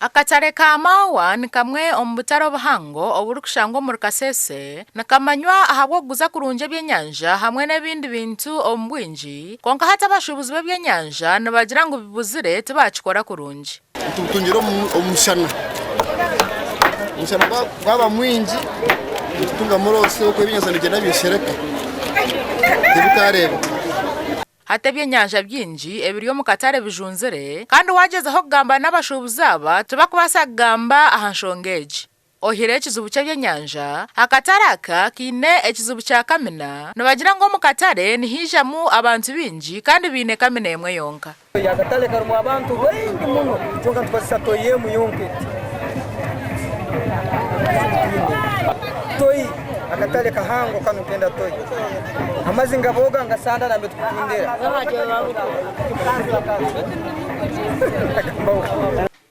Akatare ka Maawa ni kamwe omu butare obuhango oburikushangwa omuri Kasese. Nikamanywa ahabw'okuguza kurungi ebyenyanja hamwe n'ebindi bintu omu bwingi, kwonka hati abashuubuzi b'ebyenyanja nibagira ngu bibuzire tibaakikora kurungi. Nitubutungira omu mushana. Omushana gwaba mwingi nitutungamu loss ahabw'okuba ebyenyanja nibigyenda nibishereka tibikareebeka. Hati ebyenyanja bingi ebiri omu katare bijunzire kandi waagyezaho kugamba n'abashuubuzi aba tibakubaasa kugamba aha nshonga egi. Ohireho ekizibu ky'ebyenyanja, akatare aka kaine ekizibu kya kamina, nibagira ngu omu katare nihaijamu abantu baingi kandi baine kamina emwe yonka. Akatare karimu abantu baingi muno kyonka nitukozesa toyi emwe yonka eti. Toyi, akatare kahango kanu nitwenda toyi. Amaizi ngabooga ngasanda nambere tukutundira.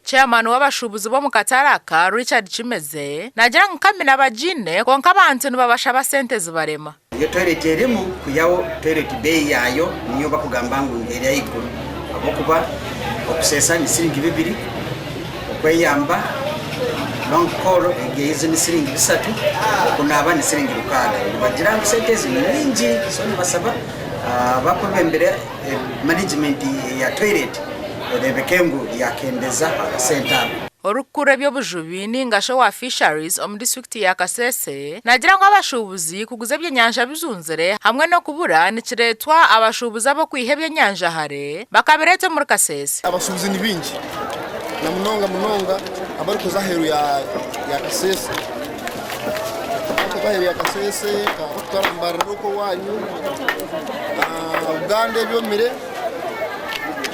Chairman w'abashuubuzi b'omu katare aka, Richard Kimeze, naagira ngu kamina bagiine kwonka abantu nibabashaba sente zibarema. Iyo toilet erimu kwihaho toilet beeyi yaayo niyo bakugamba ngu eri ahaiguru ahabw'okuba okuseesa ni siringi bibiri, okweyamba, long call ezo ni siringi bisatu, okunaaba ni siringi rukaaga. Nibagira ngu sente ezi ni nyingi so nibasaba abakwebembera management ya toilet ereebeke ngu yakendeza akasente ako. Orikukurira eby'obujubi ninga shi owa Fisheries omu disiturikiti ya Kasese naagira ngu abashuubuzi kuguza ebyenyanja bizunzire hamwe n'okubura nikireetwa abashuubuzi ab'okwiha ebyenyanja hare bakabireeta omuri Kasese. Abashuubuzi ni baingi na munonga munonga abarikuza aheeru ya Kasese. Abarikuza aheeru ya Kasese nk'abarikutwara Mbarara okwo owaanyu, Uganda ebyomire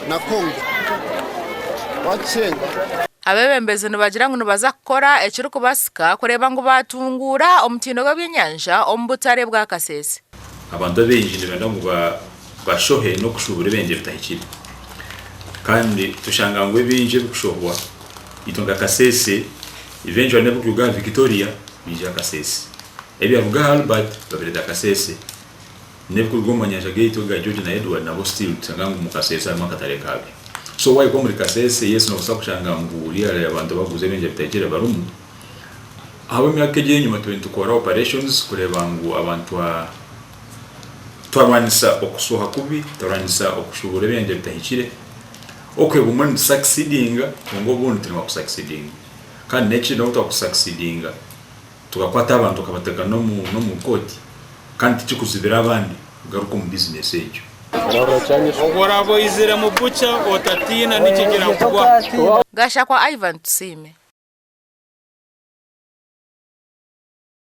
na Congo wakishenga. Abeebembezi nibagira ngu nibaza kukora ekirikubaasika kureeba ngu baatunguura omutindo gw'ebyenyanja omu butare bwa Kasese. Abantu abaingi nibenda ngu bashohe n'okushuubura ebintu ebitahikire. Kandi tushanga ngu ebingi ebikushohwa itwe nka Kasese, eventually n'ebirikuruga aha Victoria biija aha Kasese. Ebyaruga aha Albert babireeta Kasese. N'ebikuruga omu manyanja gaitu aga George na Edward nabwo still tushanga ngu omu Kasese harimu akatare kabyo. So wahika omuri Kasese yes nobaasa kushanga ngu really abantu abarikuguza ebintu ebitahikire barimu. Ahabw'emyaka egi ey'enyima tubaire nitukora operations kureeba ngu abantu twarwanisa okushoha kubi, twarwanisa okushuubura ebintu ebitahikire. Okay obumwe nitu succeedinga kwonka obundi turemwa ku succeedinga. Kandi n'ekindi n'obu twaku succeedinga tukakwata abantu tukabateeka n'omu kooti kandi tikikuzibira abandi kugaruka omu bizinesi egyo. Obu oraabe oizire mu bukya, otatiina, nikigira kugwa. Gashakwa Ivan Tusiime.